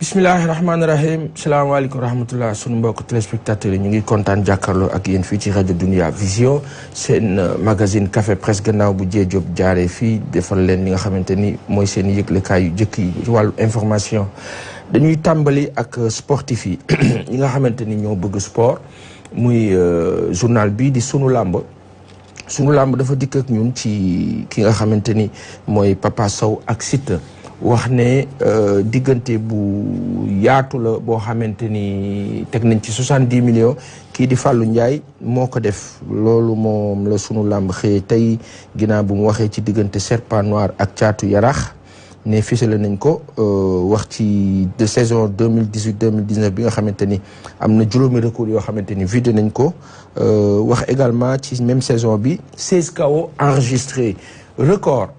Bismillahirrahmanirrahim. Salaamaaleykum rahmatullah sunu mbokk téléspectateurs yi ñu ngi kontaan jàkkaarloo ak yéen fii ci rajo Dunia Vision seen magazine café presse gannaaw bu Dieng Diop jaaree fii defal leen li nga xamante ni mooy seen yëglekaay yu jëkk yi ci wàllu information. dañuy tàmbali ak sportif yi ñi nga xamante ni ñoo bëgg sport muy journal bii di sunu làmb dafa dikk ak ñun ci ki nga xamante ni mooy Papa Sow ak Siteu. wax ne diggante bu yaatu la boo xamante ni teg nañ ci 70 millions kii di Fallou Ndiaye moo ko def loolu moom la sunu làmb xëyee tey ginnaaw bu mu waxee ci diggante Serpent Noir ak Caatu Yarax ne ficelé nañ ko wax ci de saison 2018-2019 bi nga xamante ni am na juróomi recours yoo xamante ni vidé nañ ko wax également ci même saison bi 16 KO enregistré record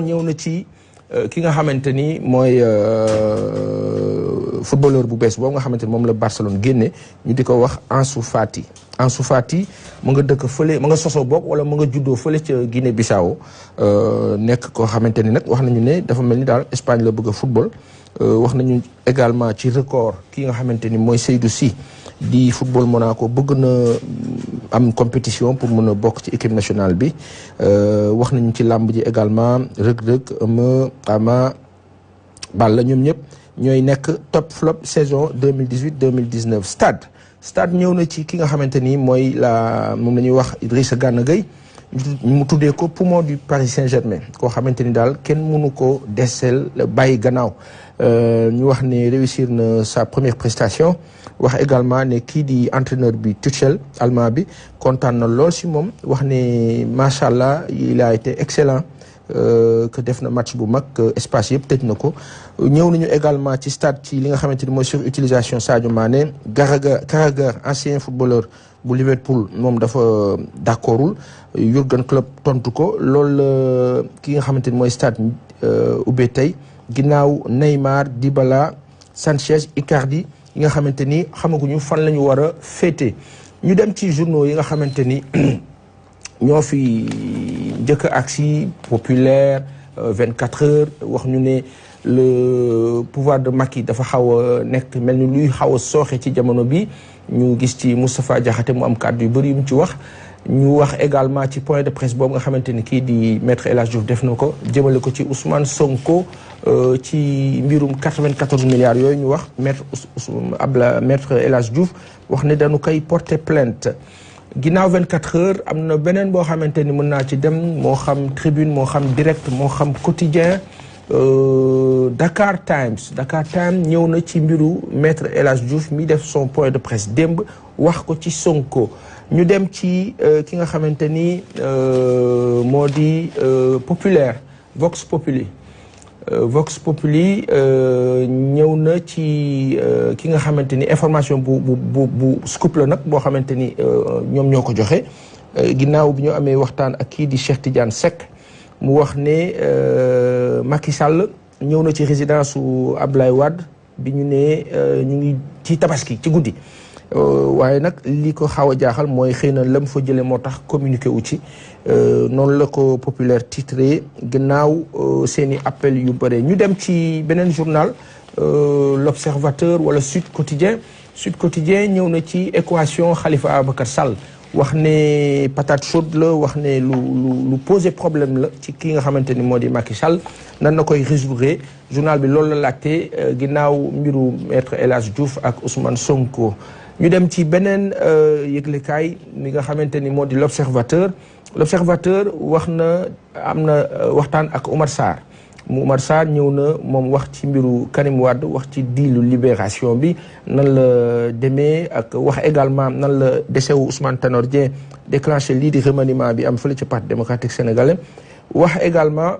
ñëw na ci ki nga xamante ni mooy footballeur bu bees boobu nga xamante ni moom la Barcelone génne ñu di ko wax Ansu Fati mu nga dëkk fële mu nga sosoo boog wala mu nga juddoo fële ca Guinée Bissau nekk koo xamante ni nag wax nañu ne dafa mel ni daal Espagne la bëgg a football wax nañu également ci record ki nga xamante ni mooy Seydou Sy di football Monaco bëgg na am compétition pour mën a bokk ci équipe nationale bi wax nañu ci làmb ji également Reug Ama Balla ñoom ñëpp ñooy nekk top flop saison 2018-2019 stade ñëw na ci ki nga xamante ni mooy moom la ñuy wax Idrissa Gana Gueye mu tuddee ko poumon du Paris Saint-Germain koo xamante ni daal kenn mënu ko desel bàyyi gannaaw ñu wax ne réussir na sa première prestation wax également ne kii di entraîneur bi Tuchel allemand bi kontaan na lool si moom wax ne macha allah il a été excellent que def na match bu mag espace yëpp tëj na ko ñëw nañu également ci stade ci li nga xamante ni mooy surutilisation Sadio Mané Carragher ancien footballeur bu Liverpool moom dafa d'accordul Jürgen Klopp tontu ko loolu ki nga xamante ni mooy stade ubbee tey ginnaaw Neymar Dybala Sanchez Icardi yi nga xamante ni xamaguñu fan la ñu war a féete ñu dem ci journaux yi nga xamante ni ñoo fi njëkk aksi Populaire 24 heures wax ñu ne le pouvoir de Macky dafa xaw a nekk mel ni luy xaw a sooxe ci jamono bi ñu gis ci Moustapha Diakhaté mu am kàddu yu bëri yu mu ci wax ñu wax également ci point de presse boobu nga xamante ni kii di maître El Hadj Diouf def na ko jëmale ko ci Ousmane Sonko ci mbirum 94 milliards yooyu ñu wax maître El Hadj Diouf wax ne dañu koy porter plainte ginnaaw 24 heures am na beneen boo xamante ni mën naa ci dem moo xam tribune moo xam direct moo xam quotidien Dakar Times ñëw na ci mbiru maître El Hadj Diouf mi def son point de presse démb wax ko ci Sonko ñu dem ci ki nga xamante ni moo di Populaire Vox Populi ñëw na ci ki nga xamante ni information bu scoop la nag boo xamante ni ñoom ñoo ko joxe ginnaaw bi ñu amee waxtaan ak kii di Cheikh Tidiane Seck mu wax ne Macky Sall ñëw na ci résidence su Abdoulaye Wade bi ñu ne ñu ngi ci tabaski ci guddi waaye nag li ko xaw a jaaxal mooy xëy na lam fa jële moo tax communiqué wu ci noonu la ko Populaire titré gannaaw seeni appel yu bëre ñu dem ci beneen journal l'Observateur wala Sud Quotidien ñëw na ci équation Khalifa Ababacar Sall wax ne patate chaude la wax ne lu posé problème la ci ki nga xamante ni moo di Macky Sall nan na koy résoudre journal bi loolu la laajte ginnaaw mbiru maître El Hadj Diouf ak Ousmane Sonko ñu dem ci beneen yëglekaay mi nga xamante ni moo di l'Observateur wax na am na waxtaan ak Oumar Sarr ñëw na moom wax ci mbiru Karim Wade wax ci diilu libération bi nan la demee ak wax également nan la desewu Ousmane Tanor Dieng déclenché lii di remaniement bi am fële ci parti démocratique sénégalais wax également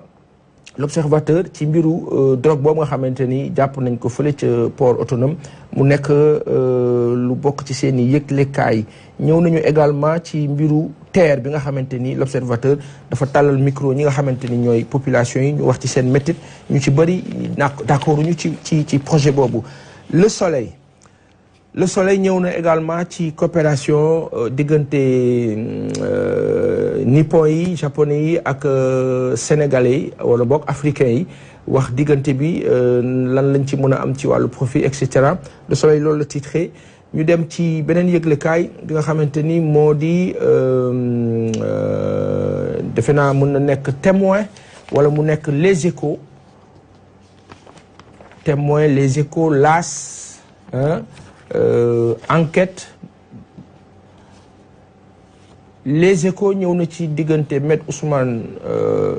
l'Observateur ci mbiru drogue boobu nga xamante ni jàpp nañ ko fële ca port autonome mu nekk lu bokk ci seen i yëglekaay ñëw nañu également ci mbiru terre bi nga xamante ni l'Observateur dafa tàllal micro ñi nga xamante ni ñooy population yi ñu wax ci seen métit ñu ci bëri d'accord ñu ci projet boobu. Le Soleil Le Soleil ñëw na également ci coopération diggante nippon yi japonais yi ak sénégalais yi wala boog africains yi wax diggante bi lan lañ ci mën a am ci wàllu profit et cetera. Le Soleil loolu la titré ñu dem ci beneen yëglekaay bi nga xamante ni moo di defe naa mën na nekk Témoin wala mu nekk Les Échos. Témoin, Les Échos, L'As, Enquête. Les Échos ñëw na ci diggante Maître Ousmane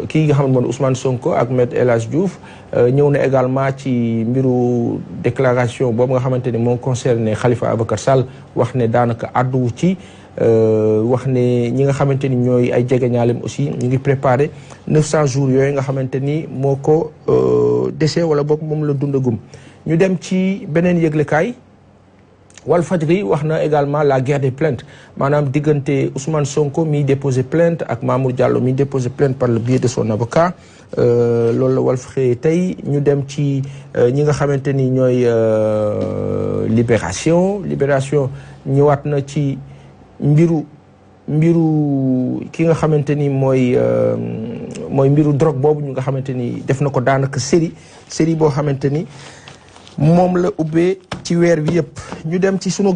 kii nga xam ne mooy Ousmane Sonko ak Maître El Hadj Diouf ñëw na également ci mbiru déclaration boobu nga xamante ni moo concerné Khalifa Ababacar Sall wax ne daanaka àdduwu ci wax ne ñi nga xamante ni ñooy ay jegeñaaleem aussi ñu ngi préparé 900 jours yooyu nga xamante ni moo ko dese wala boog moom la dundagum. ñu dem ci beneen yëglekaay Walfadjri wax na également la guerre des plaintes maanaam diggante Ousmane Sonko mi déposé plainte ak Mamour Diallo mi déposé plainte par le biais de son avocat loolu la Walf xëy tey ñu dem ci ñi nga xamante ni ñooy Libération ñëwaat na ci mbiru ki nga xamante ni mooy mbiru drogue boobu ñu nga xamante ni def na ko daanaka série boo xamante ni moom la ubbee ci weer wi yëpp. ñu dem ci sunu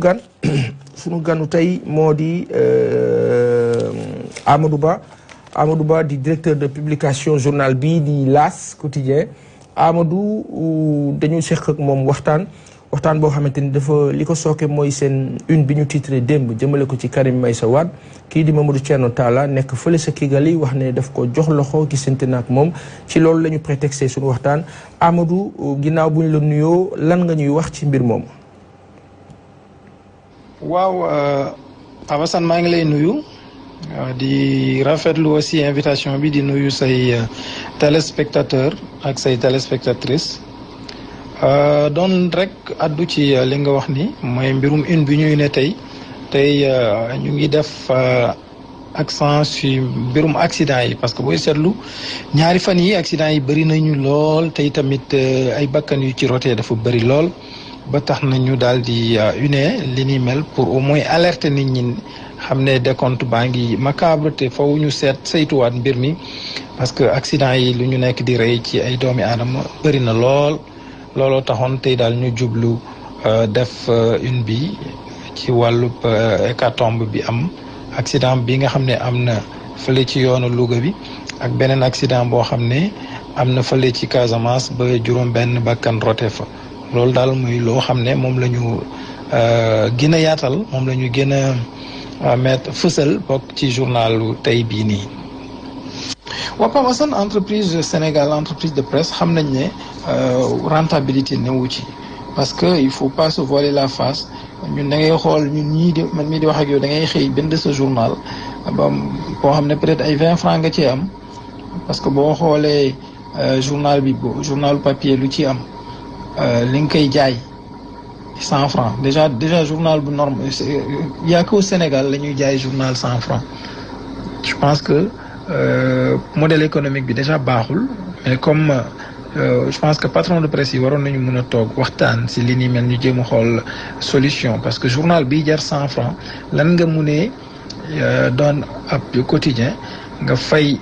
ganu tey moo di Amadou Ba di directeur de publication journal bii di L'As quotidien. Amadou dañu seq ak moom waxtaan boo xamante ni dafa li ko sooke mooy seen une bi ñu titré démb jëmale ko ci Karim Meïssa Wade kii di Mamadou Thierno Talla nekk fële sa Kigali wax ne daf ko jox loxo gisante na ak moom ci loolu la ñu prétexté suñu waxtaan. Amadou ginnaaw bu ñu la nuyoo lan nga ñuy wax ci mbir moomu. waaw Abassane maa ngi lay nuyu di rafetlu aussi invitation bi di nuyu say téléspectateur ak say téléspectatrices doon rek addu ci li nga wax ni mooy mbirum une bi ñuy ne tey ñu ngi def accent sur mbirum accident yi parce que booy seetlu ñaari fan yi accident yi bëri nañu lool tey tamit ay bakkan yu ci rotee dafa bëri lool ba tax nañu daal di une li ni mel pour au moins alerter nit ñi xam ne décompte baa ngi macabre te faw ñu saytuwaat mbir mi parce que accident yi lu ñu nekk di rey ci ay doomi aadama bëri na looloo taxoon tey daal ñu jublu def une bi ci wàllub hécatombe bi am accident bi nga xam ne am na fële ci yoonu Louga bi ak beneen accident boo xam ne am na fële ci Casamance ba juróom benn bakkan rote fa loolu daal muy loo xam ne moom la ñu gën a yaatal moom la ñu gën a mettre fësal bokk ci journalu tey bii nii. waa Pape Assane entreprise Sénégal entreprise de presse xam nañ ne rentabilité newu ci parce que il faut pas se voiler la face ñun da ngay xool ñun ñii di man mii di wax ak yow da ngay xëy bind sa journal ba boo xam ne peut-être ay 20 francs nga cee am parce que boo xoolee journal bi journal papier lu ci am. li nga koy jaay 100 francs déjà journal bu norme y a qu'au Sénégal la ñuy jaay journal 100 francs je pense que modèle économique bi déjà baaxul mais comme je pense que patron de presse yi waroon nañu mën a toog waxtaan si li ni mel ñu jéem a xool solution parce que journal bi jar 100 francs lan nga munee doon ab quotidien nga fay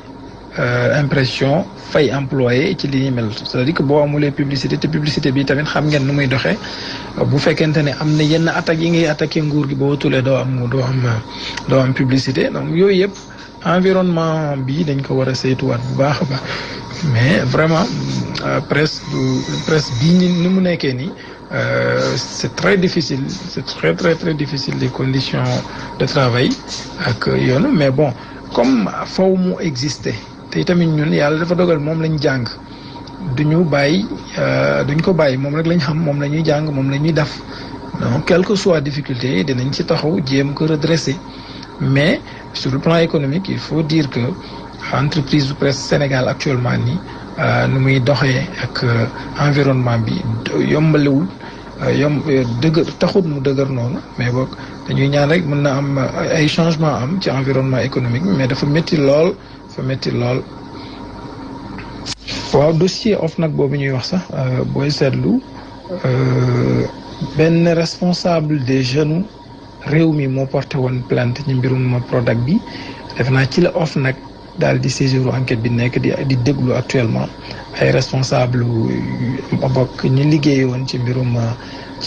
impression fay employé ci li ñuy mel c'est-à-dire que boo amulee publicité te publicité bi tamit xam ngeen nu muy doxee bu fekkente ne am na yenn attaques yi ngay attaqué nguur gi boo tulee doo am publicité donc yooyu yëpp environnement bi dañ ko war a saytuwaat bu baax a baax mais vraiment presse bii ni mu nekkee nii c'est très difficile c'est très très très difficile les conditions de travail ak yoonu mais bon comme faw mu exister te tamit ñun yàlla dafa dogal moom lañ jàng duñ ko bàyyi moom rek lañ xam moom la ñuy jàng moom la ñuy def donc quelle que soit difficulté dinañ ci taxaw jéem ko redresser mais sur le plan économique il faut dire que entreprise de presse Sénégal actuellement nii nu muy doxee ak environnement bi yombalewul taxut mu dëgër noonu mais boog dañuy ñaan rek mën na am ay changement am ci environnement économique mais dafa métti lool waaw dossier OFNAC boobu ñuy wax sax booy seetlu benn responsable des jeunes réew mi moo porté woon plainte ñu mbirum Prodac bi def naa ci la OFNAC daal di saisir enquête bi nekk di déglu actuellement ay responsable bokk ñu liggéey woon ci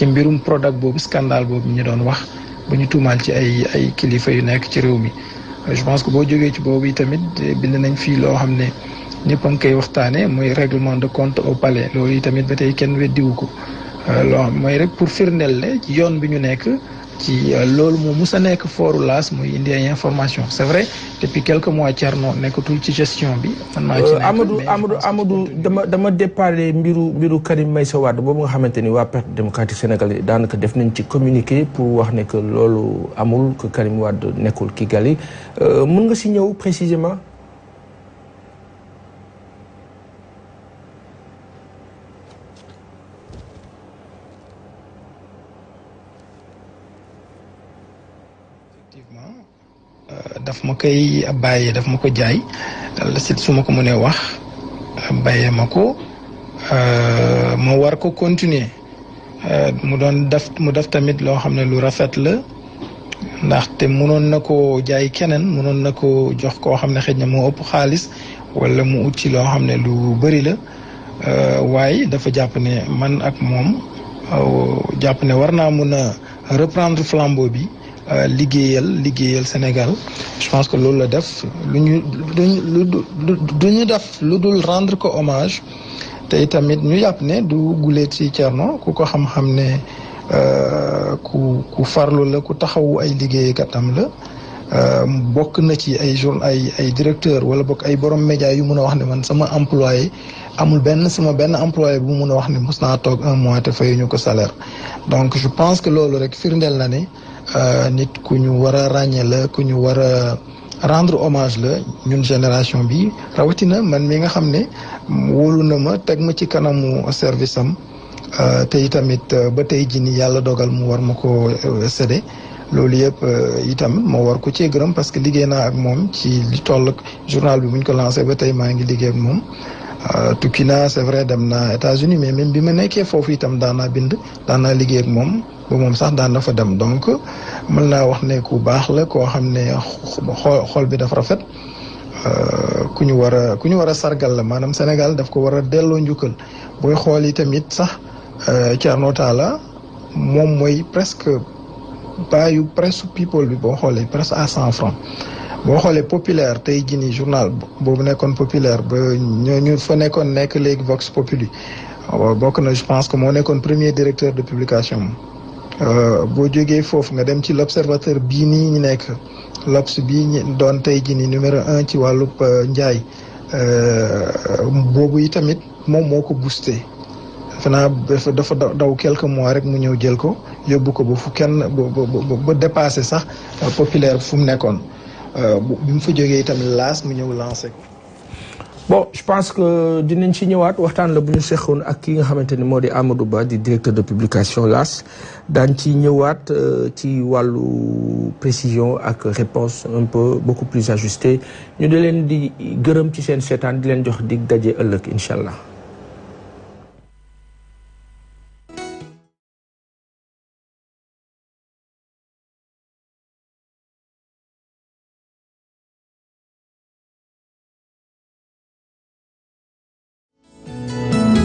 mbirum Prodac boobu scandale boobu ñu doon wax bu ñu tuumaal ci ay kilifa yu nekk ci réew mi. Je pense que boo jógee ci boobu tamit bind nañ fii loo xam ne ñëpp a ngi koy waxtaanee mooy règlement de compte au palais loolu tamit ba tey kenn weddiwu ko loo xam mooy rek pour firndeel le ci yoon bi ñu nekk ci loolu moo mus a nekk fooru laas muy indi ay information c'est vrai depuis quelques mois Thierno nekkatul ci gestion bi. Amadou dama déparé mbiru Karim Meïssa Wade boobu nga xamante ni waa Parti démocratique sénégalais daanaka def nañ ci communiqué pour wax ne que loolu amul que Karim Wade nekkul Kigali mën nga si ñëw précisément. daf ma koy bàyyee daf ma ko jaay su ma ko mënee wax bàyyee ma ko ma war ko continuer mu def tamit loo xam ne lu rafet la ndaxte mënoon na ko jaay keneen mënoon na ko jox koo xam ne xëy na moo ëpp xaalis wala mu ut ci loo xam ne lu bëri la waaye dafa jàpp ne man ak moom jàpp ne war naa mun a reprendre flambeau bi. liggéeyal Sénégal je pense que loolu la def duñu def lu dul rendre ko hommage te tamit ñu yàpp ne du guleet ci Thierno ku ko xam-xam ne ku farlu la ku taxawu ay liggéeykatam la bokk na ci ay directeur wala bokk ay borom média yu mun a wax ne man sama employé amul benn employé bu mun a wax ne mos naa toog 1 mois te fayuñu ko salaire donc je pense que loolu rek firndeel na ne nit ku ñu war a ràññee la ku ñu war a rendre hommage la ñun génération bi rawatina man mi nga xam ne wóolu na ma teg ma ci kanamu service am te itamit ba tey jii nii yàlla dogal mu war ma ko séddee loolu yëpp itam moo war ko cee gërëm parce que liggéey naa ak moom ci li toll journal bi buñ ko lancé ba tey maa ngi liggéey ak moom. tukki naa c'est vrai dem naa États-Unis mais même bi ma nekkee foofu itam daan naa liggéey ak moom ba moom sax daan na fa dem donc mën naa wax ne ku baax la koo xam ne xool bi dafa rafet ku ñu war a sargal la maanaam Sénégal daf ko war a delloo njukkal booy xool yi tamit sax Thierno Talla moom mooy presque baayu presse people bi boo xoolee presque à 100 francs boo xoolee populaire tey jii nii journal boobu nekkoon populaire ba ñu fa nekk léegi Vox Populi bokk na je pense que moo nekkoon premier directeur de publication boo jógee foofu nga dem ci l'observateur bii nii ñu nekk l'Obs bii doon tey jii nii numéro 1 ci wàllub njaay boobu yi tamit moom moo ko boosté dafa daw quelques mois rek mu ñëw jël ko yóbbu ko ba fu kenn ba dépassé sax populaire fu mu nekkoon bi mu fa jógee itam laas mu ñëw lancé ko. bon je pense que dinañ ci ñëwaat waxtaan la bu ñu seqoon ak ki nga xamante ni moo di Amadou Ba di directeur de publication laas daañ ci ñëwaat ci wàllu précision ak réponse un peu beaucoup plus ajustée ñu di leen di gërëm ci seen seetaan di leen jox dig daje ëllëg incha allah.